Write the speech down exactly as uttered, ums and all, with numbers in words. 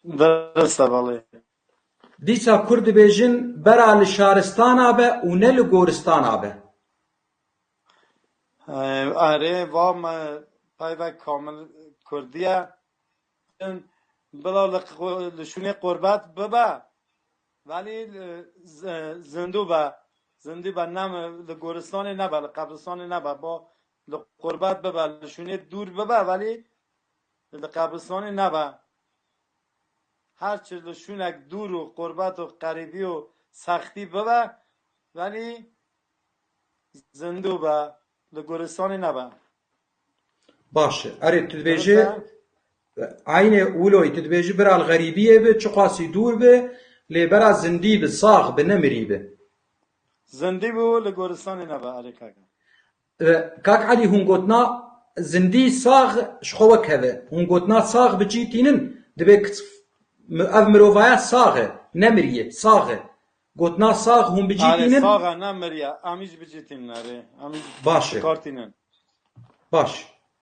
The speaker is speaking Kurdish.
Dirist e, belê. Dîsa Kurd dibêjin bera li şaristana be û ne li goristana be. Ee, Erê, va me peyvek kamil Kurdiye. Bila li, qu- li şûnê qurbet bibe. Velî li z- zindû be. Zindû be, nem li goristanê nebe, li qebristanê nebe. Ba li qurbet bibe, li şûnê dûr bibe, velî li qebristanê nebe. Her çi li şûnek dûr û qurbet û qerîbî û sextî bibe, velî zindû be, li goristanê nebe. Baş e. Erê, tu dibêjî, eynê wilo yî, tu dibêjî bira li xerîbiyê bi, çiqasî dûr bi, lê bera zindî bi, sax bi, ne mirî bi. Zindî bû, li goristanê nebe, erê kaka. E, Kak Elî, hûn gotina zindî, sax ji xwe wek hev e. Hûn gotina sax bi cî tînin, dibê kis- mi- ev mirovaya sax e, ne miriye, sax e. Gotina sax hûn bi cî Erê, tînin. sax e, ne miriye. Em î jî bi cî tînin, erê. Em î Baş e. Kar tînin. Baş.